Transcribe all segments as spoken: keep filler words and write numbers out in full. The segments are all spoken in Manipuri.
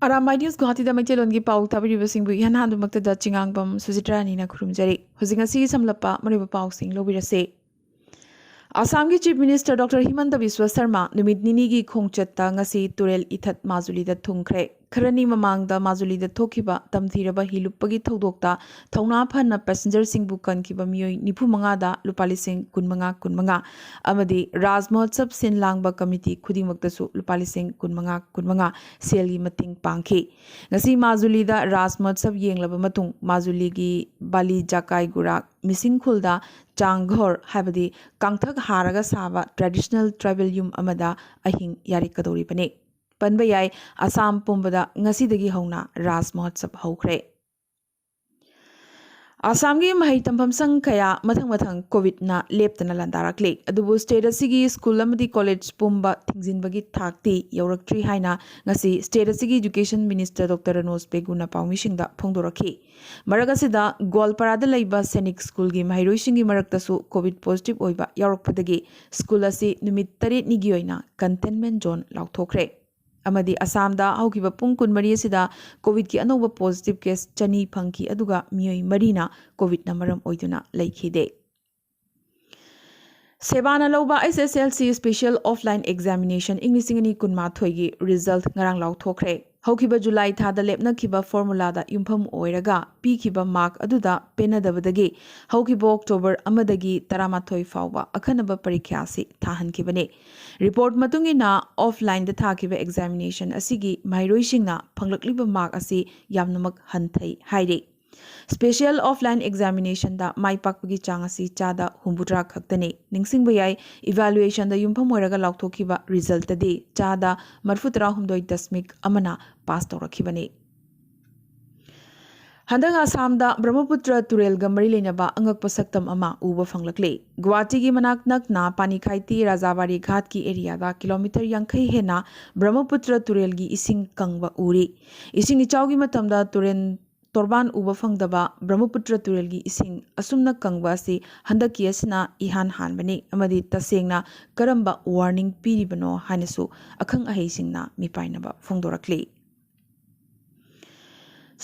ꯑꯔꯥꯝꯕꯥꯏ ꯅ꯭ꯌꯨꯁ ꯒꯨꯋꯥꯍꯥꯇꯤꯗ ꯃꯩꯇꯩꯂꯣꯟꯒꯤ ꯄꯥꯎ ꯊꯥꯕꯤꯔꯤꯕꯁꯤꯡꯕꯨ ꯏꯍꯥꯟ ꯍꯥꯟꯕꯃꯛꯇꯗ ꯆꯤꯉꯥꯡꯕꯝ ꯁꯨꯖꯤꯇ꯭ꯔꯥꯅꯤꯅ ꯈꯨꯔꯨꯝꯖꯔꯤ꯫ ꯍꯧꯖꯤꯛ ꯉꯁꯤꯒꯤ ꯁꯝꯂꯞꯄ ꯃꯔꯨꯑꯣꯏꯕ ꯄꯥꯎꯁꯤꯡ ꯂꯧꯕꯤꯔꯁꯤ꯫ ꯑꯁꯥꯝꯒꯤ Chief Minister Doctor ꯍꯤꯃꯟꯇ Visva Sharma ꯅꯨꯃꯤꯠ ꯅꯤꯅꯤꯒꯤ ꯈꯣꯡꯆꯠꯇ ꯉꯁꯤ ꯇꯨꯔꯦꯜ ꯏꯊꯠ ꯃꯥꯖꯨꯂꯤꯗ ꯊꯨꯡꯈ꯭ꯔꯦ꯫ ꯈꯔꯅꯤ ꯃꯃꯥꯡꯗ ꯃꯥꯖꯨꯂꯤꯗ ꯊꯣꯛꯈꯤꯕ ꯇꯝꯊꯤꯔꯕ ꯍꯤ ꯂꯨꯞꯄꯒꯤ ꯊꯧꯗꯣꯛꯇ ꯊꯧꯅꯥ ꯐꯅ ꯄꯦꯁꯦꯟꯖꯔꯁꯤꯡꯕꯨ ꯀꯟꯈꯤꯕ ꯃꯤꯑꯣꯏ ꯅꯤꯐꯨ ꯃꯉꯥꯗ ꯂꯨꯄꯥ ꯂꯤꯁꯤꯡ ꯀꯨꯟ ꯃꯉꯥ ꯀꯨꯟ ꯃꯉꯥ ꯑꯃꯗꯤ ꯔꯥꯖ ꯃꯍꯣꯠꯁꯕ ꯁꯤꯟ ꯂꯥꯡꯕ ꯀꯃꯤꯇꯤ ꯈꯨꯗꯤꯡꯃꯛꯇꯁꯨ ꯂꯨꯄꯥ ꯂꯤꯁꯤꯡ ꯀꯨꯟ ꯃꯉꯥ ꯀꯨꯟ ꯃꯉꯥ ꯁꯦꯜꯒꯤ ꯃꯇꯦꯡ ꯄꯥꯡꯈꯤ꯫ ꯉꯁꯤ ꯃꯥꯖꯨꯂꯤꯗ ꯔꯥꯖ ꯃꯍꯣꯠꯁꯕ ꯌꯦꯡꯂꯕ ꯃꯇꯨꯡ, ꯃꯥꯖꯨꯂꯤꯒꯤ ꯕꯥꯂꯤ ꯖꯥꯀꯥꯏꯒꯨꯔꯥ ꯃꯤꯁꯤꯡꯈꯨꯜꯗ ꯆꯥꯡꯘꯣꯔ, ꯍꯥꯏꯕꯗꯤ ꯀꯥꯡꯊꯛ ꯍꯥꯔꯒ ꯁꯥꯕ traditional tribal ꯌꯨꯝ ꯑꯃꯗ ꯑꯍꯤꯡ ꯌꯥꯔꯦꯛꯀꯗꯧꯔꯤꯕꯅꯤ꯫ ꯄꯟꯕ ꯌꯥꯏ, ꯑꯁꯥꯝ ꯄꯨꯝꯕꯗ ꯉꯁꯤꯗꯒꯤ ꯍꯧꯅ ꯔꯥꯖ ꯃꯍꯣꯠꯁꯕ ꯍꯧꯈ꯭ꯔꯦ꯫ ꯑꯁꯥꯝꯒꯤ ꯃꯍꯩ ꯇꯝꯐꯝ ꯁꯪ ꯀꯌꯥ ꯃꯊꯪ ꯃꯊꯪ ꯀꯣꯚꯤꯗꯅ ꯂꯦꯞꯇꯅ ꯂꯥꯟꯗꯥꯔꯛꯂꯤ꯫ ꯑꯗꯨꯕꯨ state ꯑꯁꯤꯒꯤ ꯁ꯭ꯀꯨꯜ ꯑꯃꯗꯤ ꯀꯣꯂꯦꯖ ꯄꯨꯝꯕ ꯊꯤꯡꯖꯤꯟꯕꯒꯤ ꯊꯥꯛꯇꯤ ꯌꯧꯔꯛꯇ꯭ꯔꯤ ꯍꯥꯏꯅ ꯉꯁꯤ state ꯑꯁꯤꯒꯤ Education Minister Doctor ꯔꯅꯣꯖ ꯄꯦꯒꯨꯅ ꯄꯥꯎꯃꯤꯁꯤꯡꯗ ꯐꯣꯡꯗꯣꯔꯛꯈꯤ꯫ ꯃꯔꯛ ꯑꯁꯤꯗ ꯒꯣꯜꯄꯥꯔꯥꯗ ꯂꯩꯕ ꯁꯦꯅꯤꯛ ꯁ꯭ꯀꯨꯜꯒꯤ ꯃꯍꯩꯔꯣꯏꯁꯤꯡꯒꯤ ꯃꯔꯛꯇꯁꯨ ꯀꯣꯚꯤꯗ positive ꯑꯣꯏꯕ ꯌꯥꯎꯔꯛꯄꯗꯒꯤ ꯁ꯭ꯀꯨꯜ ꯑꯁꯤ ꯅꯨꯃꯤꯠ ꯇꯔꯦꯠꯅꯤꯒꯤ ꯑꯣꯏꯅ containment zone ꯂꯥꯎꯊꯣꯛꯈ꯭ꯔꯦ꯫ ꯑꯃꯗꯤ ꯑꯁꯥꯝꯗ ꯍꯧꯈꯤꯕ ꯄꯨꯡ ꯀꯨꯟꯃꯔꯤ ꯑꯁꯤꯗ ꯀꯣꯚꯤꯗꯀꯤ ꯑꯅꯧꯕ positive case ꯆꯅꯤ ꯐꯪꯈꯤ, ꯑꯗꯨꯒ ꯃꯤꯑꯣꯏ ꯃꯔꯤꯅ ꯀꯣꯚꯤꯗꯅ ꯃꯔꯝ ꯑꯣꯏꯗꯨꯅ ꯂꯩꯈꯤꯗꯦ꯫ ꯁꯦꯕꯥꯅ ꯂꯧꯕ H S L C Special Offline Examination ꯏꯪ ꯂꯤꯁꯤꯡ ꯑꯅꯤ ꯀꯨꯟꯃꯥꯊꯣꯏꯒꯤ result ꯉꯔꯥꯡ ꯂꯥꯎꯊꯣꯛꯈ꯭ꯔꯦ꯫ ꯍꯧꯈꯤꯕ ꯖꯨꯂꯥꯏ ꯊꯥꯗ ꯂꯦꯞꯅꯈꯤꯕ formulaꯗ ꯌꯨꯝꯐꯝ ꯑꯣꯏꯔꯒ ꯄꯤꯈꯤꯕ mark ꯑꯗꯨꯗ ꯄꯦꯟꯅꯗꯕꯗꯒꯤ ꯍꯧꯈꯤꯕ ꯑꯣꯛꯇꯣꯕꯔ ꯑꯃꯗꯒꯤ ꯇꯔꯥꯃꯥꯊꯣꯏ ꯐꯥꯎꯕ ꯑꯈꯟꯅꯕ ꯄꯔꯤꯈ꯭ꯌꯥ ꯑꯁꯤ ꯊꯥꯍꯟꯈꯤꯕꯅꯤ꯫ Report ꯃꯇꯨꯡ ꯏꯟꯅ, offlineꯗ ꯊꯥꯈꯤꯕ examination ꯑꯁꯤꯒꯤ ꯃꯍꯩꯔꯣꯏꯁꯤꯡꯅ ꯐꯪꯂꯛꯂꯤꯕ mark ꯑꯁꯤ ꯌꯥꯝꯅꯃꯛ ꯍꯟꯊꯩ ꯍꯥꯏꯔꯤ꯫ Special offline examinationꯗ ꯃꯥꯏ ꯄꯥꯛꯄꯒꯤ ꯆꯥꯡ ꯑꯁꯤ ꯆꯥꯗ ꯍꯨꯝꯐꯨꯇꯔꯥ ꯈꯛꯇꯅꯤ꯫ ꯅꯤꯡꯁꯤꯡꯕ ꯌꯥꯏ, evaluationꯗ ꯌꯨꯝꯐꯝ ꯑꯣꯏꯔꯒ ꯂꯥꯎꯊꯣꯛꯈꯤꯕ resultꯇꯗꯤ ꯆꯥꯗ ꯃꯔꯤꯐꯨꯇꯔꯥ ꯍꯨꯝꯗꯣꯏ ꯗꯁꯃꯤꯛ ꯑꯃꯅ pass ꯇꯧꯔꯛꯈꯤꯕꯅꯤ꯫ ꯍꯟꯗꯛ ꯑꯁꯥꯝꯗ ꯕ꯭ꯔꯍꯃꯄꯨꯇ꯭ꯔ ꯇꯨꯔꯦꯜꯒ ꯃꯔꯤ ꯂꯩꯅꯕ ꯑꯉꯛꯄ ꯁꯛꯇꯝ ꯑꯃ ꯎꯕ ꯐꯪꯂꯛꯂꯤ꯫ ꯒꯨꯋꯥꯍꯥꯇꯤꯒꯤ ꯃꯅꯥꯛ ꯅꯛꯅ ꯄꯥꯅꯤꯈꯥꯏꯇꯤ ꯔꯥꯖꯥꯕꯥꯔꯤ ꯘꯥꯠꯀꯤ areaꯗ kilometre ꯌꯥꯡꯈꯩ ꯍꯦꯟꯅ ꯕ꯭ꯔꯍꯃꯄꯨꯇ꯭ꯔ ꯇꯨꯔꯦꯜꯒꯤ ꯏꯁꯤꯡ ꯀꯪꯕ ꯎꯔꯤ꯫ ꯏꯁꯤꯡ ꯏꯆꯥꯎꯒꯤ ꯃꯇꯝꯗ ꯇꯨꯔꯦꯜ ꯇꯣꯔꯕꯥꯟ ꯎꯕ ꯐꯪꯗꯕ ꯕ꯭ꯔꯍꯃꯄꯨꯇ꯭ꯔ ꯇꯨꯔꯦꯜꯒꯤ ꯏꯁꯤꯡ ꯑꯁꯨꯝꯅ ꯀꯪꯕ ꯑꯁꯤ ꯍꯟꯗꯛꯀꯤ ꯑꯁꯤꯅ ꯏꯍꯥꯟ ꯍꯥꯟꯕꯅꯤ ꯑꯃꯗꯤ ꯇꯁꯦꯡꯅ ꯀꯔꯝꯕ warning ꯄꯤꯔꯤꯕꯅꯣ ꯍꯥꯏꯅꯁꯨ ꯑꯈꯪ ꯑꯍꯩꯁꯤꯡꯅ ꯃꯤꯄꯥꯏꯅꯕ ꯐꯣꯡꯗꯣꯔꯛꯂꯤ꯫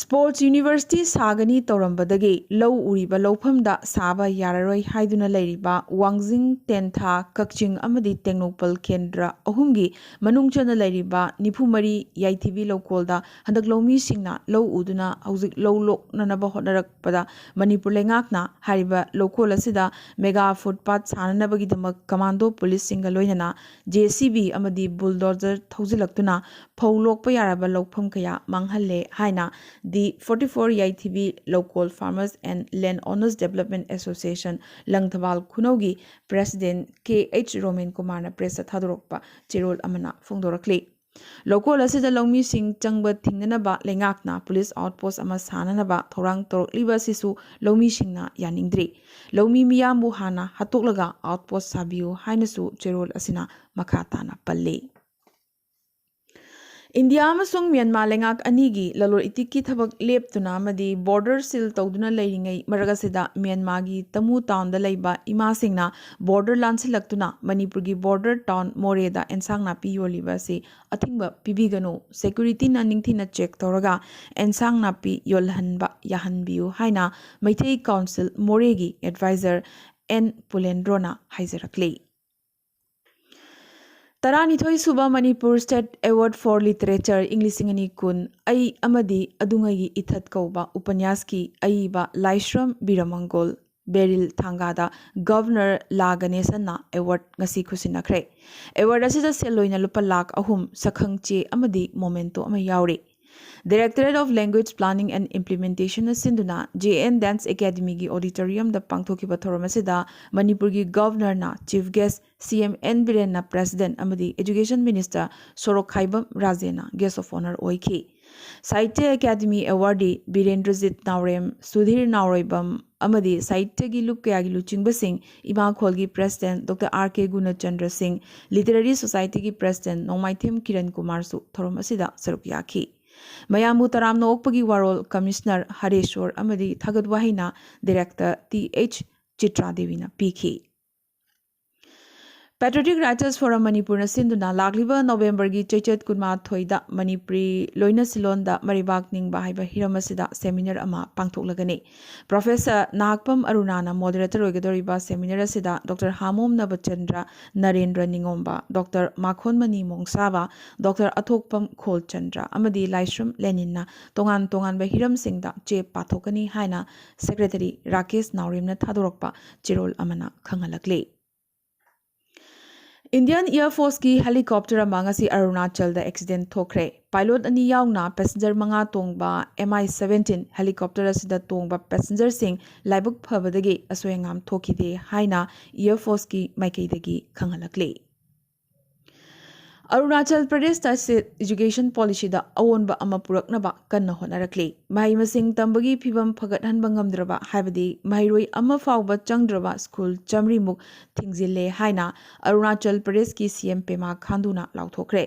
Sports University ꯁꯥꯒꯅꯤ ꯇꯧꯔꯝꯕꯗꯒꯤ ꯂꯧ ꯎꯔꯤꯕ ꯂꯧꯐꯝꯗ ꯁꯥꯕ ꯌꯥꯔꯔꯣꯏ ꯍꯥꯏꯗꯨꯅ ꯂꯩꯔꯤꯕ ꯋꯥꯡꯖꯤꯡ, ꯇꯦꯟꯊꯥ, ꯀꯛꯆꯤꯡ ꯑꯃꯗꯤ ꯇꯦꯡꯅꯧꯄꯜ ꯀꯦꯟꯗ꯭ꯔ ꯑꯍꯨꯝꯒꯤ ꯃꯅꯨꯡ ꯆꯟꯅ ꯂꯩꯔꯤꯕ ꯅꯤꯐꯨ ꯃꯔꯤ ꯌꯥꯏꯊꯤꯕꯤ ꯂꯧꯀꯣꯜꯗ ꯍꯟꯗꯛ ꯂꯧꯃꯤꯁꯤꯡꯅ ꯂꯧ ꯎꯗꯨꯅ ꯍꯧꯖꯤꯛ ꯂꯧ ꯂꯣꯛꯅꯅꯕ ꯍꯣꯠꯅꯔꯛꯄꯗ ꯃꯅꯤꯄꯨꯔ ꯂꯩꯉꯥꯛꯅ ꯍꯥꯏꯔꯤꯕ ꯂꯧꯀꯣꯜ ꯑꯁꯤꯗ mega footpath ꯁꯥꯅꯅꯕꯒꯤꯗꯃꯛ commando policeꯁꯤꯡꯒ ꯂꯣꯏꯅꯅ J C B ꯑꯃꯗꯤ bulldozer ꯊꯧꯖꯤꯜꯂꯛꯇꯨꯅ ꯐꯧ ꯂꯣꯛꯄ ꯌꯥꯔꯕ ꯂꯧꯐꯝ ꯀꯌꯥ ꯃꯥꯡꯍꯜꯂꯦ ꯍꯥꯏꯅ the forty-four ꯌꯥꯏꯊꯤꯕꯤ ꯂꯧꯀꯣꯜ Farmers and Land Owners Development Association Langthabal ꯈꯨꯅꯧꯒꯤ president K H ꯔꯣꯃꯦꯟ ꯀꯨꯃꯥꯔꯅ pressꯇ ꯊꯥꯗꯣꯔꯛꯄ ꯆꯦꯔꯣꯜ ꯑꯃꯅ ꯐꯣꯡꯗꯣꯔꯛꯂꯤ꯫ ꯂꯧꯀꯣꯜ ꯑꯁꯤꯗ ꯂꯧꯃꯤꯁꯤꯡ ꯆꯪꯕ ꯊꯤꯡꯅꯅꯕ ꯂꯩꯉꯥꯛꯅ police outpost ꯑꯃ ꯁꯥꯅꯅꯕ ꯊꯧꯔꯥꯡ ꯇꯧꯔꯛꯂꯤꯕ ꯑꯁꯤꯁꯨ ꯂꯧꯃꯤꯁꯤꯡꯅ ꯌꯥꯅꯤꯡꯗ꯭ꯔꯤ꯫ ꯂꯧꯃꯤ ꯃꯤꯌꯥꯝꯕꯨ ꯍꯥꯟꯅ ꯍꯥꯠꯇꯣꯛꯂꯒ outpost ꯁꯥꯕꯤꯌꯨ ꯍꯥꯏꯅꯁꯨ ꯆꯦꯔꯣꯜ ꯑꯁꯤꯅ ꯃꯈꯥ ꯇꯥꯅ ꯄꯜꯂꯤ꯫ ꯏꯟꯗꯤꯌꯥ ꯑꯃꯁꯨꯡ ꯃ꯭ꯌꯥꯟꯃꯥꯔ ꯂꯩꯉꯥꯛ ꯑꯅꯤꯒꯤ ꯂꯂꯣꯟ ꯏꯇꯤꯛꯀꯤ ꯊꯕꯛ ꯂꯦꯞꯇꯨꯅ ꯑꯃꯗꯤ border seal ꯇꯧꯗꯨꯅ ꯂꯩꯔꯤꯉꯩ ꯃꯔꯛ ꯑꯁꯤꯗ ꯃ꯭ꯌꯥꯟꯃꯥꯔꯒꯤ ꯇꯃꯨ townꯗ ꯂꯩꯕ ꯏꯃꯥꯁꯤꯡꯅ border ꯂꯥꯟꯁꯤꯜꯂꯛꯇꯨꯅ ꯃꯅꯤꯄꯨꯔꯒꯤ border town ꯃꯣꯔꯦꯗ ꯑꯦꯟꯁꯥꯡ ꯅꯥꯄꯤ ꯌꯣꯜꯂꯤꯕ ꯑꯁꯤ ꯑꯊꯤꯡꯕ ꯄꯤꯕꯤꯒꯅꯨ, securityꯅ ꯅꯤꯡꯊꯤꯅ check ꯇꯧꯔꯒ ꯑꯦꯟꯁꯥꯡ ꯅꯥꯄꯤ ꯌꯣꯜꯍꯟꯕ ꯌꯥꯍꯟꯕꯤꯌꯨ ꯍꯥꯏꯅ ꯃꯩꯇꯩ council ꯃꯣꯔꯦꯒꯤ adviser N ꯄꯨꯂꯦꯟꯗ꯭ꯔꯣꯅ ꯍꯥꯏꯖꯔꯛꯂꯤ꯫ ꯇꯔꯥꯅꯤꯊꯣꯏ ꯁꯨꯕ Manipur State Award for Literature ꯏꯪ ꯂꯤꯁꯤꯡ ꯑꯅꯤ ꯀꯨꯟ ꯑꯩ ꯑꯃꯗꯤ ꯑꯗꯨꯉꯩꯒꯤ ꯏꯊꯠ ꯀꯧꯕ ꯎꯄꯟꯌꯥꯁꯀꯤ ꯑꯏꯕ ꯂꯥꯏꯁ꯭ꯔꯝ ꯕꯤꯔꯃꯪꯒꯣꯜ ꯕꯦꯔꯤꯜ ꯊꯥꯡꯒꯥꯗ Governor ꯂꯥ ꯒꯅꯦꯁꯟꯅ award ꯉꯁꯤ ꯈꯨꯠꯁꯤꯟꯅꯈ꯭ꯔꯦ꯫ Award ꯑꯁꯤꯗ ꯁꯦꯜ ꯑꯣꯏꯅ ꯂꯨꯄꯥ ꯂꯥꯈ ꯑꯍꯨꯝ, ꯁꯛꯈꯪ ꯆꯦ ꯑꯃꯗꯤ memento ꯑꯃ ꯌꯥꯎꯔꯤ꯫ Directorate of Language Planning and Implementationꯅ ꯁꯤꯟꯗꯨꯅ J N Dance Academyꯒꯤ auditoriumꯗ ꯄꯥꯡꯊꯣꯛꯈꯤꯕ ꯊꯧꯔꯝ ꯑꯁꯤꯗ ꯃꯅꯤꯄꯨꯔꯒꯤ Governorꯅ chief guest, C M N ꯕꯤꯔꯦꯟꯅ president ꯑꯃꯗꯤ Education Minister Sorokhaibam ꯔꯥꯖꯦꯟꯅ guest of honour ꯑꯣꯏꯈꯤ꯫ ꯁꯥꯍꯤꯇ꯭ꯌ Academy awardee ꯕꯤꯔꯦꯟꯗ꯭ꯔꯖꯤꯠ ꯅꯥꯎꯔꯦꯝ, ꯁꯨꯙꯤꯔ ꯅꯥꯎꯔꯣꯏꯕꯝ ꯑꯃꯗꯤ ꯁꯥꯍꯤꯇ꯭ꯌꯒꯤ ꯂꯨꯞ ꯀꯌꯥꯒꯤ ꯂꯨꯆꯤꯡꯕꯁꯤꯡ, ꯏꯃꯥꯈꯣꯜꯒꯤ president Doctor R K ꯒꯨꯅꯆꯟꯗ꯭ꯔ ꯁꯤꯡ, Literary Societyꯒꯤ president ꯅꯣꯡꯃꯥꯏꯊꯦꯝ ꯀꯤꯔꯟ ꯀꯨꯃꯥꯔꯁꯨ ꯊꯧꯔꯝ ꯑꯁꯤꯗ ꯁꯔꯨꯛ ꯌꯥꯈꯤ꯫ ꯃꯌꯥꯝꯕꯨ ꯇꯔꯥꯝꯅ ꯑꯣꯛꯄꯒꯤ ꯋꯥꯔꯣꯜ Commissioner ꯍꯔꯦꯁ꯭ꯋꯔ ꯑꯃꯗꯤ ꯊꯥꯒꯠ ꯋꯥꯍꯩꯅ Director T H ꯆꯤꯇ꯭ꯔꯥ ꯗꯦꯕꯤꯅ ꯄꯤꯈꯤ꯫ Patriotic Writers Forum ꯃꯅꯤꯄꯨꯔꯅ ꯁꯤꯟꯗꯨꯅ ꯂꯥꯛꯂꯤꯕ ꯅꯣꯕꯦꯝꯕꯔꯒꯤ ꯆꯩꯆꯠ ꯀꯨꯟꯃꯥꯊꯣꯏꯗ ꯃꯅꯤꯄꯨꯔꯤ ꯂꯣꯏꯅ ꯁꯤꯂꯣꯟꯗ ꯃꯔꯩꯕꯥꯛ ꯅꯤꯡꯕ ꯍꯥꯏꯕ ꯍꯤꯔꯝ ꯑꯁꯤꯗ ꯁꯦꯃꯤꯅꯥꯔ ꯑꯃ ꯄꯥꯡꯊꯣꯛꯂꯒꯅꯤ꯫ ꯄ꯭ꯔꯣꯐꯦꯁꯔ ꯅꯍꯥꯛꯄꯝ ꯑꯔꯨꯅꯥꯅ ꯃꯣꯗꯔꯦꯇꯔ ꯑꯣꯏꯒꯗꯧꯔꯤꯕ ꯁꯦꯃꯤꯅꯥꯔ ꯑꯁꯤꯗ ꯗꯣꯛꯇꯔ ꯍꯥꯃꯣꯝ ꯅꯕꯆꯟꯗ꯭ꯔ, ꯅꯔꯦꯟꯗ꯭ꯔ ꯅꯤꯉꯣꯝꯕ, ꯗꯣꯛꯇꯔ ꯃꯥꯈꯣꯟꯃꯅꯤ ꯃꯣꯡꯁꯥꯕ, ꯗꯣꯛꯇꯔ ꯑꯊꯣꯛꯄꯝ ꯈꯣꯜꯆꯟꯗ꯭ꯔ ꯑꯃꯗꯤ ꯂꯥꯏꯁ꯭ꯔꯝ ꯂꯦꯅꯤꯟꯅ ꯇꯣꯉꯥꯟ ꯇꯣꯉꯥꯟꯕ ꯍꯤꯔꯝꯁꯤꯡꯗ ꯆꯦ ꯄꯥꯊꯣꯛꯀꯅꯤ ꯍꯥꯏꯅ ꯁꯦꯀ꯭ꯔꯦꯇꯔꯤ ꯔꯥꯀꯦꯁ ꯅꯥꯎꯔꯦꯝꯅ ꯊꯥꯗꯣꯔꯛꯄ ꯆꯦꯔꯣꯜ ꯑꯃꯅ ꯈꯪꯍꯜꯂꯛꯂꯤ꯫ ꯏꯟꯗꯤꯌꯟ ꯑꯦꯌꯔ ꯐꯣꯔꯁꯀꯤ ꯍꯦꯂꯤꯀꯣꯞꯇꯔ ꯑꯃ ꯉꯁꯤ ꯑꯔꯨꯅꯥꯆꯜꯗ ꯑꯦꯛꯁꯤꯗꯦꯟ ꯊꯣꯛꯈ꯭ꯔꯦ꯫ ꯄꯥꯏꯂꯣꯠ ꯑꯅꯤ ꯌꯥꯎꯅ ꯄꯦꯁꯦꯟꯖꯔ ꯃꯉꯥ ꯇꯣꯡꯕ ꯑꯦꯝ ꯑꯥꯏ ꯁꯕꯦꯟꯇꯤꯟ ꯍꯦꯂꯤꯀꯣꯞꯇꯔ ꯑꯁꯤꯗ ꯇꯣꯡꯕ ꯄꯦꯁꯦꯟꯖꯔꯁꯤꯡ ꯂꯥꯏꯕꯛ ꯐꯕꯗꯒꯤ ꯑꯁꯣꯏ ꯑꯉꯥꯝ ꯊꯣꯛꯈꯤꯗꯦ ꯍꯥꯏꯅ ꯑꯦꯌꯔ ꯐꯣꯔꯁꯀꯤ ꯃꯥꯏꯀꯩꯗꯒꯤ ꯈꯪꯍꯜꯂꯛꯂꯤ꯫ ꯑꯔꯨꯅꯥꯆꯜ ꯄ꯭ꯔꯗꯦꯁꯇ ꯁ꯭ꯇꯦꯠ ꯑꯦꯖꯨꯀꯦꯁꯟ ꯄꯣꯂꯤꯁꯤꯗ ꯑꯑꯣꯟꯕ ꯑꯃ ꯄꯨꯔꯛꯅꯕ ꯀꯟꯅ ꯍꯣꯠꯅꯔꯛꯂꯤ꯫ ꯃꯍꯩ ꯃꯁꯤꯡ ꯇꯝꯕꯒꯤ ꯐꯤꯚꯝ ꯐꯒꯠꯍꯟꯕ ꯉꯝꯗ꯭ꯔꯕ, ꯍꯥꯏꯕꯗꯤ ꯃꯍꯩꯔꯣꯏ ꯑꯃ ꯐꯥꯎꯕ ꯆꯪꯗ꯭ꯔꯕ ꯁ꯭ꯀꯨꯜ ꯆꯥꯃꯔꯤꯃꯨꯛ ꯊꯤꯡꯖꯤꯜꯂꯦ ꯍꯥꯏꯅ ꯑꯔꯨꯅꯥꯆꯜ ꯄ꯭ꯔꯗꯦꯁꯀꯤ ꯁꯤ ꯑꯦꯝ ꯄꯦꯃꯥ ꯈꯥꯟꯗꯨꯅ ꯂꯥꯎꯊꯣꯛꯈ꯭ꯔꯦ꯫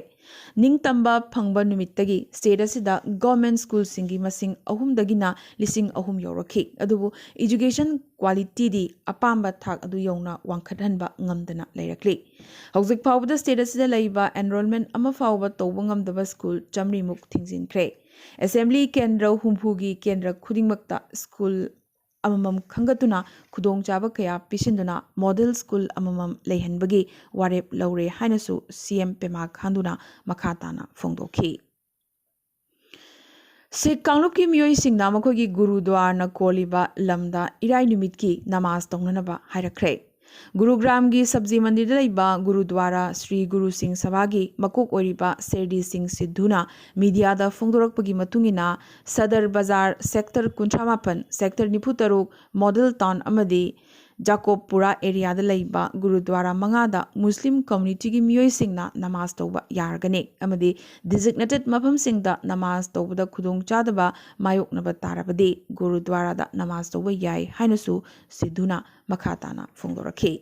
ꯅꯤꯡꯇꯝꯕ ꯐꯪꯕ ꯅꯨꯃꯤꯠꯇꯒꯤ ꯁ꯭ꯇꯦꯠ ꯑꯁꯤꯗ ꯒꯚꯔꯟꯃꯦꯟꯠ ꯁ꯭ꯀꯨꯜꯁꯤꯡꯒꯤ ꯃꯁꯤꯡ ꯑꯍꯨꯝꯗꯒꯤꯅ ꯂꯤꯁꯤꯡ ꯑꯍꯨꯝ ꯌꯧꯔꯛꯈꯤ꯫ ꯑꯗꯨꯕꯨ ꯑꯦꯖꯨꯀꯦꯁꯟ ꯀ꯭ꯋꯥꯂꯤꯇꯤꯗꯤ ꯑꯄꯥꯝꯕ ꯊꯥꯛ ꯑꯗꯨ ꯌꯧꯅ ꯋꯥꯡꯈꯠꯍꯟꯕ ꯉꯝꯗꯅ ꯂꯩꯔꯛꯂꯤ꯫ ꯍꯧꯖꯤꯛ ꯐꯥꯎꯕꯗ ꯁ꯭ꯇꯦꯠ ꯑꯁꯤꯗ ꯂꯩꯕ ꯑꯦꯟꯔꯣꯜꯃꯦꯟꯠ ꯑꯃ ꯐꯥꯎꯕ ꯇꯧꯕ ꯉꯝꯗꯕ ꯁ꯭ꯀꯨꯜ ꯆꯥꯃꯔꯤꯃꯨꯛ ꯊꯤꯡꯖꯤꯟꯈ꯭ꯔꯦ꯫ ꯑꯦꯁꯦꯝꯕ꯭ꯂꯤ ꯀꯦꯟꯗ꯭ꯔ ꯍꯨꯝꯐꯨꯒꯤ ꯀꯦꯟꯗ꯭ꯔ ꯈꯨꯗꯤꯡꯃꯛꯇ ꯁ꯭ꯀꯨꯜ ꯑꯃꯃꯝ ꯈꯟꯒꯠꯇꯨꯅ ꯈꯨꯗꯣꯡꯆꯥꯕ ꯀꯌꯥ ꯄꯤꯁꯤꯟꯗꯨꯅ ꯃꯣꯗꯦꯜ ꯁ꯭ꯀꯨꯜ ꯑꯃꯃꯝ ꯂꯩꯍꯟꯕꯒꯤ ꯋꯥꯔꯦꯞ ꯂꯧꯔꯦ ꯍꯥꯏꯅꯁꯨ ꯁꯤ ꯑꯦꯝ ꯄꯦꯃꯥ ꯈꯥꯟꯗꯨꯅ ꯃꯈꯥ ꯇꯥꯅ ꯐꯣꯡꯗꯣꯛꯈꯤ꯫ ꯁꯤꯈ ꯀꯥꯡꯂꯨꯞꯀꯤ ꯃꯤꯑꯣꯏꯁꯤꯡꯅ ꯃꯈꯣꯏꯒꯤ ꯒꯨꯔꯨꯗ꯭ꯋꯥꯔꯅ ꯀꯣꯜꯂꯤꯕ ꯂꯝꯗ ꯏꯔꯥꯏ ꯅꯨꯃꯤꯠꯀꯤ ꯅꯃꯥꯖ ꯇꯧꯅꯅꯕ ꯍꯥꯏꯔꯛꯈ꯭ꯔꯦ꯫ ꯒꯨꯔꯨꯒ꯭ꯔꯥꯝꯒꯤ ꯁꯕꯖꯤ ꯃꯟꯗꯤꯔꯗ ꯂꯩꯕ ꯒꯨꯔꯨꯗ꯭ꯋꯥꯔꯥ ꯁ꯭ꯔꯤ ꯒꯨꯔꯨ ꯁꯤꯡ ꯁꯚꯥꯒꯤ ꯃꯀꯣꯛ ꯑꯣꯏꯔꯤꯕ ꯁꯦꯔꯗꯤ ꯁꯤꯡ ꯁꯤꯙꯨꯅ ꯃꯤꯗꯤꯌꯥꯗ ꯐꯣꯡꯗꯣꯔꯛꯄꯒꯤ ꯃꯇꯨꯡ ꯏꯟꯅ, ꯁꯗꯔ ꯕꯖꯥꯔ, ꯁꯦꯛꯇꯔ ꯀꯨꯟꯊ꯭ꯔꯥ ꯃꯥꯄꯟ, ꯁꯦꯛꯇꯔ ꯅꯤꯐꯨ ꯇꯔꯨꯛ, ꯃꯣꯗꯦꯜ ꯇꯥꯎꯟ ꯑꯃꯗꯤ ꯖꯥꯀꯣꯕꯄꯨꯔꯥ ꯑꯦꯔꯤꯌꯥꯗ ꯂꯩꯕ ꯒꯨꯔꯨꯗ꯭ꯋꯥꯔꯥ ꯃꯉꯥꯗ ꯃꯨꯁꯂꯤꯝ ꯀꯝꯃ꯭ꯌꯨꯅꯤꯇꯤꯒꯤ ꯃꯤꯑꯣꯏꯁꯤꯡꯅ ꯅꯃꯥꯖ ꯇꯧꯕ ꯌꯥꯔꯒꯅꯤ ꯑꯃꯗꯤ ꯗꯤꯖꯤꯒꯅꯦꯇꯦꯗ ꯃꯐꯝꯁꯤꯡꯗ ꯅꯃꯥꯖ ꯇꯧꯕꯗ ꯈꯨꯗꯣꯡꯆꯥꯗꯕ ꯃꯥꯌꯣꯛꯅꯕ ꯇꯥꯔꯕꯗꯤ ꯒꯨꯔꯨꯗ꯭ꯋꯥꯔꯥꯗ ꯅꯃꯥꯖ ꯇꯧꯕ ꯌꯥꯏ ꯍꯥꯏꯅꯁꯨ ꯁꯤꯙꯨꯅ ꯃꯈꯥ ꯇꯥꯅ ꯐꯣꯡꯗꯣꯔꯛꯈꯤ꯫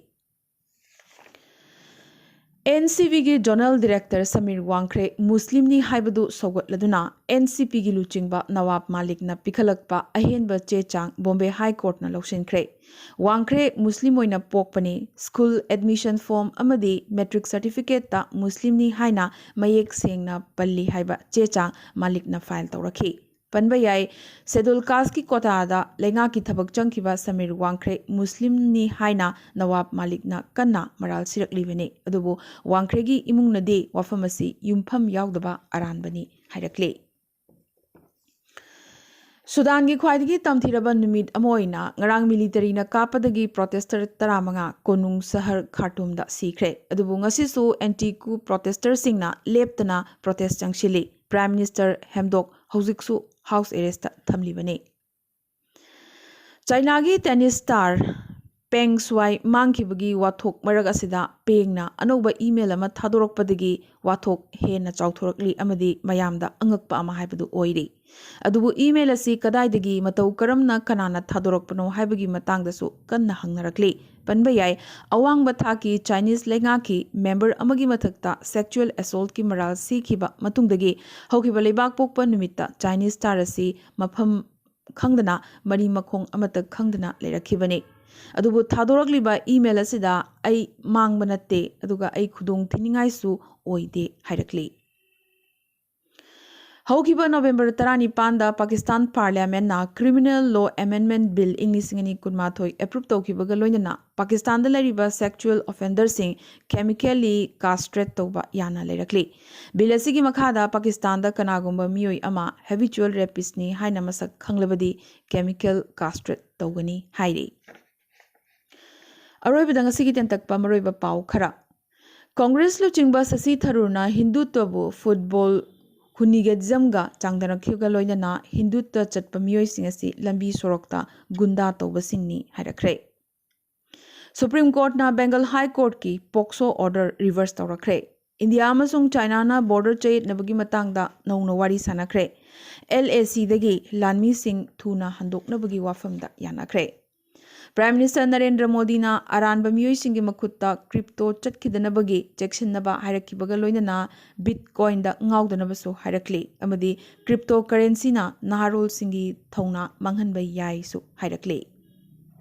ꯑꯦꯟ ꯁꯤ ꯕꯤꯒꯤ ꯖꯣꯅꯦꯜ ꯗꯤꯔꯦꯛꯇꯔ ꯁꯃꯤꯔ ꯋꯥꯡꯈ꯭ꯔꯦ ꯃꯨꯁꯂꯤꯝꯅꯤ ꯍꯥꯏꯕꯗꯨ ꯁꯧꯒꯠꯂꯗꯨꯅ ꯑꯦꯟ ꯁꯤ ꯕꯤꯒꯤ ꯂꯨꯆꯤꯡꯕ ꯅꯋꯥꯕ ꯃꯥꯂꯤꯛꯅ ꯄꯤꯈꯠꯂꯛꯄ ꯑꯍꯦꯟꯕ ꯆꯦ ꯆꯥꯡ ꯕꯣꯝꯕꯦ ꯍꯥꯏ ꯀꯣꯔꯠꯅ ꯂꯧꯁꯤꯟꯈ꯭ꯔꯦ꯫ ꯋꯥꯡꯈ꯭ꯔꯦ ꯃꯨꯁꯂꯤꯝ ꯑꯣꯏꯅ ꯄꯣꯛꯄꯅꯤ, ꯁ꯭ꯀꯨꯜ ꯑꯦꯗꯃꯤꯁꯟ ꯐꯣꯔꯝ ꯑꯃꯗꯤ ꯃꯦꯇ꯭ꯔꯤꯛ ꯁꯔꯇꯤꯐꯤꯀꯦꯠꯇ ꯃꯨꯁꯂꯤꯝꯅꯤ ꯍꯥꯏꯅ ꯃꯌꯦꯛ ꯁꯦꯡꯅ ꯄꯜꯂꯤ ꯍꯥꯏꯕ ꯆꯦ ꯆꯥꯡ ꯃꯥꯂꯤꯛꯅ ꯐꯥꯏꯜ ꯇꯧꯔꯛꯈꯤ꯫ ꯄꯟꯕ ꯌꯥꯏ, ꯁꯦꯗꯨꯜ ꯀꯥꯁꯀꯤ ꯀꯣꯇꯥꯗ ꯂꯩꯉꯥꯛꯀꯤ ꯊꯕꯛ ꯆꯪꯈꯤꯕ ꯁꯃꯤꯔ ꯋꯥꯡꯈ꯭ꯔꯦ ꯃꯨꯁꯂꯤꯝꯅꯤ ꯍꯥꯏꯅ ꯅꯋꯥꯕ ꯃꯥꯂꯤꯛꯅ ꯀꯟꯅ ꯃꯔꯥꯜ ꯁꯤꯔꯛꯂꯤꯕꯅꯤ꯫ ꯑꯗꯨꯕꯨ ꯋꯥꯡꯈ꯭ꯔꯦꯒꯤ ꯏꯃꯨꯡꯅꯗꯤ ꯋꯥꯐꯝ ꯑꯁꯤ ꯌꯨꯝꯐꯝ ꯌꯥꯎꯗꯕ ꯑꯔꯥꯟꯕꯅꯤ ꯍꯥꯏꯔꯛꯂꯤ꯫ ꯁꯨꯗꯥꯟꯒꯤ ꯈ꯭ꯋꯥꯏꯗꯒꯤ ꯇꯝꯊꯤꯔꯕ ꯅꯨꯃꯤꯠ ꯑꯃ ꯑꯣꯏꯅ ꯉꯔꯥꯡ ꯃꯤꯂꯤꯇꯔꯤꯅ ꯀꯥꯞꯄꯗꯒꯤ ꯄ꯭ꯔꯣꯇꯦꯁꯇꯔ ꯇꯔꯥꯃꯉꯥ ꯀꯣꯅꯨꯡ ꯁꯍꯔ ꯈꯥꯔꯇꯨꯝꯗ ꯁꯤꯈ꯭ꯔꯦ꯫ ꯑꯗꯨꯕꯨ ꯉꯁꯤꯁꯨ ꯑꯦꯟꯇꯤ ꯀꯨ ꯄ꯭ꯔꯣꯇꯦꯁꯇꯔꯁꯤꯡꯅ ꯂꯦꯞꯇꯅ ꯄ꯭ꯔꯣꯇꯦꯁ ꯆꯪꯁꯤꯜꯂꯤ꯫ ꯄ꯭ꯔꯥꯏꯝ ꯃꯤꯅꯤꯁꯇꯔ ꯍꯦꯝꯗꯣꯛ ꯍꯧꯖꯤꯛꯁꯨ ꯍꯥꯎꯁ ꯑꯦꯔꯦꯁꯇ ꯊꯝꯂꯤꯕꯅꯤ꯫ ꯆꯥꯏꯅꯥꯒꯤ ꯇꯦꯅꯤꯁ ꯁ꯭ꯇꯥꯔ ꯄꯦꯡ ꯁ꯭ꯋꯥꯏ ꯃꯥꯡꯈꯤꯕꯒꯤ ꯋꯥꯊꯣꯛ ꯃꯔꯛ ꯑꯁꯤꯗ ꯄꯦꯡꯅ ꯑꯅꯧꯕ ꯏꯃꯦꯜ ꯑꯃ ꯊꯥꯗꯣꯔꯛꯄꯗꯒꯤ ꯋꯥꯊꯣꯛ ꯍꯦꯟꯅ ꯆꯥꯎꯊꯣꯔꯛꯂꯤ ꯑꯃꯗꯤ ꯃꯌꯥꯝꯗ ꯑꯉꯛꯄ ꯑꯃ ꯍꯥꯏꯕꯗꯨ ꯑꯣꯏꯔꯤ꯫ ꯑꯗꯨꯕꯨ ꯏꯃꯦꯜ ꯑꯁꯤ ꯀꯗꯥꯏꯗꯒꯤ, ꯃꯇꯧ ꯀꯔꯝꯅ, ꯀꯅꯥꯅ ꯊꯥꯗꯣꯔꯛꯄꯅꯣ ꯍꯥꯏꯕꯒꯤ ꯃꯇꯥꯡꯗꯁꯨ ꯀꯟꯅ ꯍꯪꯅꯔꯛꯂꯤ꯫ ꯄꯟꯕ ꯌꯥꯏ, ꯑꯋꯥꯡꯕ ꯊꯥꯛꯀꯤ ꯆꯥꯏꯅꯤꯁ ꯂꯩꯉꯥꯛꯀꯤ ꯃꯦꯝꯕꯔ ꯑꯃꯒꯤ ꯃꯊꯛꯇ ꯁꯦꯛꯆꯨꯑꯦꯜ ꯑꯦꯁꯣꯜꯠꯀꯤ ꯃꯔꯥꯜ ꯁꯤꯈꯤꯕ ꯃꯇꯨꯡꯗꯒꯤ ꯍꯧꯈꯤꯕ ꯂꯩꯕꯥꯛꯄꯣꯛꯄ ꯅꯨꯃꯤꯠꯇ ꯆꯥꯏꯅꯤꯁ ꯁ꯭ꯇꯥꯔ ꯑꯁꯤ ꯃꯐꯝ ꯈꯪꯗꯅ, ꯃꯔꯤ ꯃꯈꯣꯡ ꯑꯃꯠꯇ ꯈꯪꯗꯅ ꯂꯩꯔꯛꯈꯤꯕꯅꯤ꯫ ꯑꯗꯨꯕꯨ ꯊꯥꯗꯣꯔꯛꯂꯤꯕ ꯏꯃꯦꯜ ꯑꯁꯤꯗ ꯑꯩ ꯃꯥꯡꯕ ꯅꯠꯇꯦ, ꯑꯗꯨꯒ ꯑꯩ ꯈꯨꯗꯣꯡ ꯊꯤꯅꯤꯡꯉꯥꯏꯁꯨ ꯑꯣꯏꯗꯦ ꯍꯥꯏꯔꯛꯂꯤ꯫ ꯍꯧꯈꯤꯕ ꯅꯣꯕꯦꯝꯕꯔ ꯇꯔꯥꯅꯤꯄꯥꯟꯗ ꯄꯥꯀꯤꯁꯇꯥꯟ ꯄꯥꯔꯂꯤꯌꯥꯃꯦꯟꯅ ꯀ꯭ꯔꯤꯃꯤꯅꯦꯜ ꯂꯣ ꯑꯦꯃꯦꯟꯗꯃꯦꯟꯠ ꯕꯤꯜ ꯏꯪ ꯂꯤꯁꯤꯡ ꯑꯅꯤ ꯀꯨꯟꯃꯥꯊꯣꯏ ꯑꯦꯄ꯭ꯔꯨꯞ ꯇꯧꯈꯤꯕꯒ ꯂꯣꯏꯅꯅ ꯄꯥꯀꯤꯁꯇꯥꯟꯗ ꯂꯩꯔꯤꯕ ꯁꯦꯛꯆꯨꯑꯦꯜ ꯑꯣꯐꯦꯟꯗꯔꯁꯤꯡ ꯀꯦꯃꯤꯀꯦꯜꯂꯤ ꯀꯥꯁꯇ꯭ꯔꯦꯠ ꯇꯧꯕ ꯌꯥꯅ ꯂꯩꯔꯛꯂꯤ꯫ ꯕꯤꯜ ꯑꯁꯤꯒꯤ ꯃꯈꯥꯗ ꯄꯥꯀꯤꯁꯇꯥꯟꯗ ꯀꯅꯥꯒꯨꯝꯕ ꯃꯤꯑꯣꯏ ꯑꯃ ꯍꯦꯕꯤꯆꯨꯑꯦꯜ ꯔꯦꯄꯤꯁ꯭ꯠꯅꯤ ꯍꯥꯏꯅ ꯃꯁꯛ ꯈꯪꯂꯕꯗꯤ ꯀꯦꯃꯤꯀꯦꯜ ꯀꯥꯁꯇ꯭ꯔꯦꯠ ꯇꯧꯒꯅꯤ ꯍꯥꯏꯔꯤ꯫ ꯑꯔꯣꯏꯕꯗ ꯉꯁꯤꯒꯤ ꯇꯦꯟꯇꯛꯄ ꯃꯔꯨꯑꯣꯏꯕ ꯄꯥꯎ ꯈꯔ꯫ ꯀꯣꯡꯒ꯭ꯔꯦꯁ ꯂꯨꯆꯤꯡꯕ ꯁꯁꯤ ꯊꯔꯨꯔꯅ ꯍꯤꯟꯗꯨꯠꯇꯕꯨ ꯐꯨꯠꯕꯣꯜ ꯍꯨꯅꯤꯒꯖꯝꯒ ꯆꯥꯡꯗꯝꯅꯈꯤꯕꯒ ꯂꯣꯏꯅꯅ ꯍꯤꯟꯗꯨꯠꯇ ꯆꯠꯄ ꯃꯤꯑꯣꯏꯁꯤꯡ ꯑꯁꯤ ꯂꯝꯕꯤ ꯁꯣꯔꯣꯛꯇ ꯒꯨꯟꯗꯥ ꯇꯧꯕꯁꯤꯡꯅꯤ ꯍꯥꯏꯔꯛꯈ꯭ꯔꯦ꯫ ꯁꯨꯄ꯭ꯔꯤꯝ ꯀꯣꯔꯠꯅ ꯕꯦꯡꯒꯜ ꯍꯥꯏ ꯀꯣꯔꯠꯀꯤ ꯄꯣꯛꯁꯣ ꯑꯣꯔꯗꯔ ꯔꯤꯚꯔꯁ ꯇꯧꯔꯛꯈ꯭ꯔꯦ꯫ ꯏꯟꯗꯤꯌꯥ ꯑꯃꯁꯨꯡ ꯆꯥꯏꯅꯥꯅ ꯕꯣꯔꯗꯔ ꯆꯌꯦꯠꯅꯕꯒꯤ ꯃꯇꯥꯡꯗ ꯅꯧꯅ ꯋꯥꯔꯤ ꯁꯥꯟꯅꯈ꯭ꯔꯦ꯫ ꯑꯦꯜ ꯑꯦ ꯁꯤꯗꯒꯤ ꯂꯥꯟꯃꯤꯁꯤꯡ ꯊꯨꯅ ꯍꯟꯗꯣꯛꯅꯕꯒꯤ ꯋꯥꯐꯝꯗ ꯌꯥꯅꯈ꯭ꯔꯦ꯫ Prime Minister ꯅꯔꯦꯟꯗ꯭ꯔ ꯃꯣꯗꯤꯅ ꯑꯔꯥꯟꯕ ꯃꯤꯑꯣꯏꯁꯤꯡꯒꯤ ꯃꯈꯨꯠꯇ ꯀ꯭ꯔꯤꯞꯇꯣ ꯆꯠꯈꯤꯗꯅꯕꯒꯤ ꯆꯦꯛꯁꯤꯟꯅꯕ ꯍꯥꯏꯔꯛꯈꯤꯕꯒ ꯂꯣꯏꯅꯅ ꯕꯤꯠꯀꯣꯏꯟꯗ ꯉꯥꯎꯗꯅꯕꯁꯨ ꯍꯥꯏꯔꯛꯂꯤ ꯑꯃꯗꯤ ꯀ꯭ꯔꯤꯞꯇꯣ ꯀꯔꯦꯟꯁꯤꯅ ꯅꯍꯥꯔꯣꯜꯁꯤꯡꯒꯤ ꯊꯧꯅꯥ ꯃꯥꯡꯍꯟꯕ ꯌꯥꯏꯁꯨ ꯍꯥꯏꯔꯛꯂꯤ꯫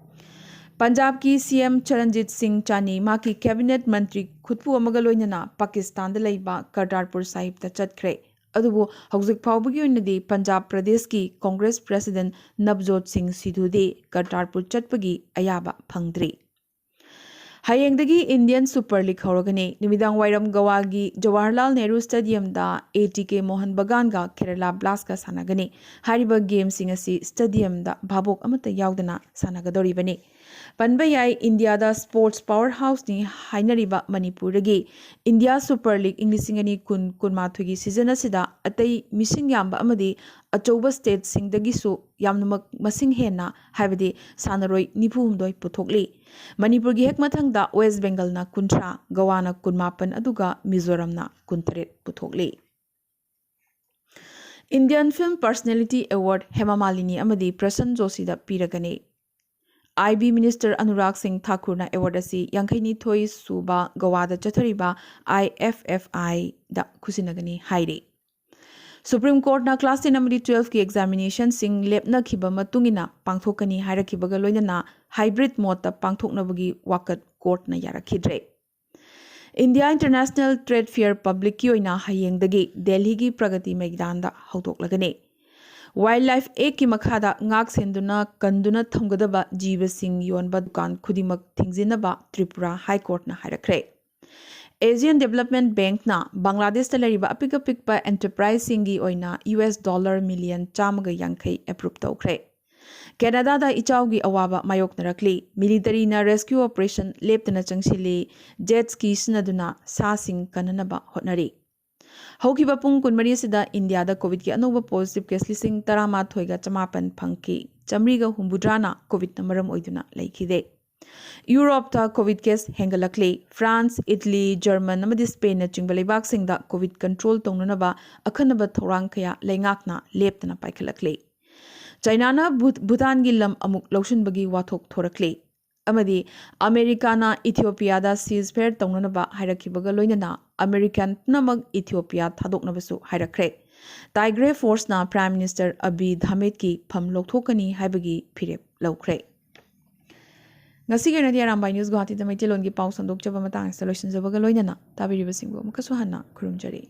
ꯄꯟꯖꯥꯕꯀꯤ ꯁꯤ ꯑꯦꯝ ꯆꯔꯟꯖꯤꯠ ꯁꯤꯡ ꯆꯥꯅꯤ ꯃꯍꯥꯛꯀꯤ ꯀꯦꯕꯤꯅꯦꯠ ꯃꯟꯇ꯭ꯔꯤ ꯈꯨꯠꯄꯨ ꯑꯃꯒ ꯂꯣꯏꯅꯅ ꯄꯥꯀꯤꯁꯇꯥꯟꯗ ꯂꯩꯕ ꯀꯔꯇꯥꯔꯄꯨꯔ ꯁꯥꯍꯤꯕꯇ ꯆꯠꯈ꯭ꯔꯦ꯫ ꯑꯗꯨꯕꯨ ꯍꯧꯖꯤꯛ ꯐꯥꯎꯕꯒꯤ ꯑꯣꯏꯅꯗꯤ ꯄꯟꯖꯥꯕ ꯄ꯭ꯔꯗꯦꯁꯀꯤ ꯀꯣꯡꯒ꯭ꯔꯦꯁ ꯄ꯭ꯔꯦꯁꯤꯗꯦꯟꯠ ꯅꯕꯖꯣꯠ ꯁꯤꯡ ꯁꯤꯙꯨꯗꯤ ꯀꯔꯇꯥꯔꯄꯨꯔ ꯆꯠꯄꯒꯤ ꯑꯌꯥꯕ ꯐꯪꯗ꯭ꯔꯤ꯫ ꯍꯌꯦꯡꯗꯒꯤ ꯏꯟꯗꯤꯌꯟ ꯁꯨꯄꯔ ꯂꯤꯒ ꯍꯧꯔꯒꯅꯤ꯫ ꯅꯨꯃꯤꯗꯥꯡ ꯋꯥꯏꯔꯝ ꯒꯋꯥꯒꯤ ꯖꯋꯥꯍꯔꯂꯥꯜ ꯅꯦꯍꯔꯨ ꯁ꯭ꯇꯦꯗꯤꯌꯝꯗ ꯑꯦ ꯇꯤ ꯀꯦ ꯃꯣꯍꯟ ꯕꯒꯥꯟꯒ ꯀꯦꯔꯂꯥ ꯕ꯭ꯂꯥꯁꯀ ꯁꯥꯟꯅꯒꯅꯤ꯫ ꯍꯥꯏꯔꯤꯕ ꯒꯦꯝꯁꯤꯡ ꯑꯁꯤ ꯁ꯭ꯇꯦꯗꯤꯌꯝꯗ ꯚꯥꯕꯣꯛ ꯑꯃꯠꯇ ꯌꯥꯎꯗꯅ ꯁꯥꯟꯅꯒꯗꯧꯔꯤꯕꯅꯤ꯫ ꯄꯟꯕ ꯌꯥꯏ, ꯏꯟꯗꯤꯌꯥꯗ ꯁ꯭ꯄꯣꯔꯠꯁ ꯄꯥꯋꯔ ꯍꯥꯎꯁꯅꯤ ꯍꯥꯏꯅꯔꯤꯕ ꯃꯅꯤꯄꯨꯔꯗꯒꯤ ꯏꯟꯗꯤꯌꯥ ꯁꯨꯄꯔ ꯂꯤꯒ ꯏꯪ ꯂꯤꯁꯤꯡ ꯑꯅꯤ ꯀꯨꯟ ꯀꯨꯟꯃꯥꯊꯣꯏꯒꯤ ꯁꯤꯖꯟ ꯑꯁꯤꯗ ꯑꯇꯩ ꯃꯤꯁꯤꯡ ꯌꯥꯝꯕ ꯑꯃꯗꯤ ꯑꯆꯧꯕ ꯁ꯭ꯇꯦꯠꯁꯤꯡꯗꯒꯤꯁꯨ ꯌꯥꯝꯅꯃꯛ ꯃꯁꯤꯡ ꯍꯦꯟꯅ, ꯍꯥꯏꯕꯗꯤ ꯁꯥꯟꯅꯔꯣꯏ ꯅꯤꯐꯨ ꯍꯨꯝꯗꯣꯏ ꯄꯨꯊꯣꯛꯂꯤ꯫ ꯃꯅꯤꯄꯨꯔꯒꯤ ꯍꯦꯛ ꯃꯊꯪꯗ ꯋꯦꯁ ꯕꯦꯡꯒꯜꯅ ꯀꯨꯟꯊ꯭ꯔꯥ, ꯒꯋꯥꯅ ꯀꯨꯟꯃꯥꯄꯟ ꯑꯗꯨꯒ ꯃꯤꯖꯣꯔꯥꯝꯅ ꯀꯨꯟꯇꯔꯦꯠ ꯄꯨꯊꯣꯛꯂꯤ꯫ Indian Film Personality Award Hema Malini ꯑꯃꯗꯤ ꯄ꯭ꯔꯁꯟ ꯖꯣꯁꯤꯗ ꯄꯤꯔꯒꯅꯤ꯫ ꯑꯥꯏ ꯕꯤ ꯃꯤꯅꯤꯁꯇꯔ ꯑꯅꯨꯔꯥꯒ ꯁꯤꯡ ꯊꯥꯀꯨꯔꯅ ꯑꯦꯋꯥꯔꯗ ꯑꯁꯤ ꯌꯥꯡꯈꯩꯅꯤꯊꯣꯏ ꯁꯨꯕ ꯒꯋꯥꯗ ꯆꯠꯊꯔꯤꯕ ꯑꯥꯏ ꯑꯦꯐ ꯑꯦꯐ ꯑꯥꯏꯗ ꯈꯨꯠꯁꯤꯟꯅꯒꯅꯤ ꯍꯥꯏꯔꯤ꯫ ꯁꯨꯄ꯭ꯔꯤꯝ ꯀꯣꯔꯠꯅ ꯀ꯭ꯂꯥꯁ ꯇꯦꯟ ꯑꯃꯗꯤ ꯇꯨꯋꯦꯜꯐꯀꯤ ꯑꯦꯛꯖꯥꯃꯤꯅꯦꯁꯟꯁꯤꯡ ꯂꯦꯞꯅꯈꯤꯕ ꯃꯇꯨꯡ ꯏꯟꯅ ꯄꯥꯡꯊꯣꯛꯀꯅꯤ ꯍꯥꯏꯔꯛꯈꯤꯕꯒ ꯂꯣꯏꯅꯅ ꯍꯥꯏꯕ꯭ꯔꯤꯗ ꯃꯣꯗꯇ ꯄꯥꯡꯊꯣꯛꯅꯕꯒꯤ ꯋꯥꯀꯠ ꯀꯣꯔꯠꯅ ꯌꯥꯔꯛꯈꯤꯗ꯭ꯔꯦ꯫ ꯏꯟꯗꯤꯌꯥ ꯏꯟꯇꯔꯅꯦꯁꯅꯦꯜ ꯇ꯭ꯔꯦꯗ ꯐꯤꯌꯔ ꯄꯕ꯭ꯂꯤꯛꯀꯤ ꯑꯣꯏꯅ ꯍꯌꯦꯡꯗꯒꯤ ꯗꯦꯜꯍꯤꯒꯤ ꯄ꯭ꯔꯒꯇꯤ ꯃꯩꯗꯥꯟꯗ ꯍꯧꯗꯣꯛꯂꯒꯅꯤ꯫ ꯋꯥꯏꯜꯗ ꯂꯥꯏꯐ ꯑꯦꯛꯀꯤ ꯃꯈꯥꯗ ꯉꯥꯛ ꯁꯦꯟꯗꯨꯅ ꯀꯟꯗꯨꯅ ꯊꯝꯒꯗꯕ ꯖꯤꯕꯁꯤꯡ ꯌꯣꯟꯕ ꯗꯨꯀꯥꯟ ꯈꯨꯗꯤꯡꯃꯛ ꯊꯤꯡꯖꯤꯟꯅꯕ ꯇ꯭ꯔꯤꯄꯨꯔꯥ ꯍꯥꯏ ꯀꯣꯔꯠꯅ ꯍꯥꯏꯔꯛꯈ꯭ꯔꯦ꯫ ꯑꯦꯁꯤꯌꯥꯟ ꯗꯦꯕꯂꯞꯃꯦꯟꯠ ꯕꯦꯡꯛꯅ ꯕꯪꯒ꯭ꯂꯥꯗꯦꯁꯇ ꯂꯩꯔꯤꯕ ꯑꯄꯤꯛ ꯑꯄꯤꯛꯄ ꯑꯦꯟꯇꯔꯄ꯭ꯔꯥꯏꯖꯁꯤꯡꯒꯤ ꯑꯣꯏꯅ ꯌꯨ ꯑꯦꯁ ꯗꯣꯂꯔ ꯃꯤꯂꯤꯌꯟ ꯆꯥꯝꯃꯒ ꯌꯥꯡꯈꯩ ꯑꯦꯄ꯭ꯔꯨꯞ ꯇꯧꯈ꯭ꯔꯦ꯫ ꯀꯦꯅꯥꯗꯥꯗ ꯏꯆꯥꯎꯒꯤ ꯑꯋꯥꯕ ꯃꯥꯌꯣꯛꯅꯔꯛꯂꯤ꯫ ꯃꯤꯂꯤꯇꯔꯤꯅ ꯔꯦꯁꯀ꯭ꯌꯨ ꯑꯣꯄꯔꯦꯁꯟ ꯂꯦꯞꯇꯅ ꯆꯪꯁꯤꯜꯂꯤ꯫ ꯖꯦꯠ ꯁ꯭ꯀꯤ ꯁꯤꯖꯤꯟꯅꯗꯨꯅ ꯁꯥꯁꯤꯡ ꯀꯟꯅꯅꯕ ꯍꯣꯠꯅꯔꯤ꯫ ꯍꯧꯈꯤꯕ ꯄꯨꯡ ꯀꯨꯟꯃꯔꯤ ꯑꯁꯤꯗ ꯏꯟꯗꯤꯌꯥꯗ ꯀꯣꯚꯤꯗꯀꯤ ꯑꯅꯧꯕ ꯄꯣꯖꯤꯇꯤꯚ ꯀꯦꯁ ꯂꯤꯁꯤꯡ ꯇꯔꯥꯃꯥꯊꯣꯏꯒ ꯆꯃꯥꯄꯟ ꯐꯪꯈꯤ꯫ ꯆꯥꯃꯔꯤꯒ ꯍꯨꯝꯐꯨꯇꯔꯥꯅ ꯀꯣꯚꯤꯗꯅ ꯃꯔꯝ ꯑꯣꯏꯗꯨꯅ ꯂꯩꯈꯤꯗꯦ꯫ ꯌꯨꯔꯣꯞꯇ ꯀꯣꯚꯤꯗ ꯀꯦꯁ ꯍꯦꯟꯒꯠꯂꯛꯂꯤ꯫ ꯐ꯭ꯔꯥꯟꯁ, ꯏꯠꯂꯤ, ꯖꯔꯃꯟ ꯑꯃꯗꯤ ꯁ꯭ꯄꯦꯟꯅꯆꯤꯡꯕ ꯂꯩꯕꯥꯛꯁꯤꯡꯗ ꯀꯣꯚꯤꯗ ꯀꯟꯇ꯭ꯔꯣꯜ ꯇꯧꯅꯅꯕ ꯑꯈꯟꯅꯕ ꯊꯧꯔꯥꯡ ꯀꯌꯥ ꯂꯩꯉꯥꯛꯅ ꯂꯦꯞꯇꯅ ꯄꯥꯏꯈꯠꯂꯛꯂꯤ꯫ ꯆꯥꯏꯅꯥꯅ ꯚꯨ- ꯚꯨꯇꯥꯟꯒꯤ ꯂꯝ ꯑꯃꯨꯛ ꯂꯧꯁꯤꯟꯕꯒꯤ ꯋꯥꯊꯣꯛ ꯊꯣꯔꯛꯂꯦ, ꯑꯃꯗꯤ ꯑꯃꯦꯔꯤꯀꯥꯅ ꯏꯊꯤꯑꯣꯄꯤꯌꯥꯗ ceasefire ꯇꯧꯅꯅꯕ ꯍꯥꯏꯔꯛꯈꯤꯕꯒ ꯂꯣꯏꯅꯅ American ꯄꯨꯝꯅꯃꯛ ꯏꯊꯤꯑꯣꯄꯤꯌꯥ ꯊꯥꯗꯣꯛꯅꯕꯁꯨ ꯍꯥꯏꯔꯛꯈ꯭ꯔꯦ꯫ Tigray Forceꯅ Prime Minister Abiy ꯑꯍꯃꯦꯗꯀꯤ ꯐꯝ ꯂꯧꯊꯣꯛꯀꯅꯤ ꯍꯥꯏꯕꯒꯤ ꯐꯤꯔꯦꯞ ꯂꯧꯈ꯭ꯔꯦ꯫ ꯉꯁꯤꯒꯤ ꯑꯣꯏꯅꯗꯤ ꯑꯔꯥꯝꯕꯥꯏ News ꯒꯨꯋꯥꯍꯥꯇꯤꯗ ꯃꯩꯇꯩꯂꯣꯟꯒꯤ ꯄꯥꯎ ꯁꯟꯗꯣꯛꯆꯕ ꯃꯇꯥꯡ ꯑꯁꯤꯗ ꯂꯣꯏꯁꯤꯟꯖꯕꯒ ꯂꯣꯏꯅꯅ ꯇꯥꯕꯤꯔꯤꯕꯁꯤꯡꯕꯨ ꯑꯃꯨꯛꯀꯁꯨ ꯍꯟꯅ ꯈꯨꯔꯨꯝꯖꯔꯤ꯫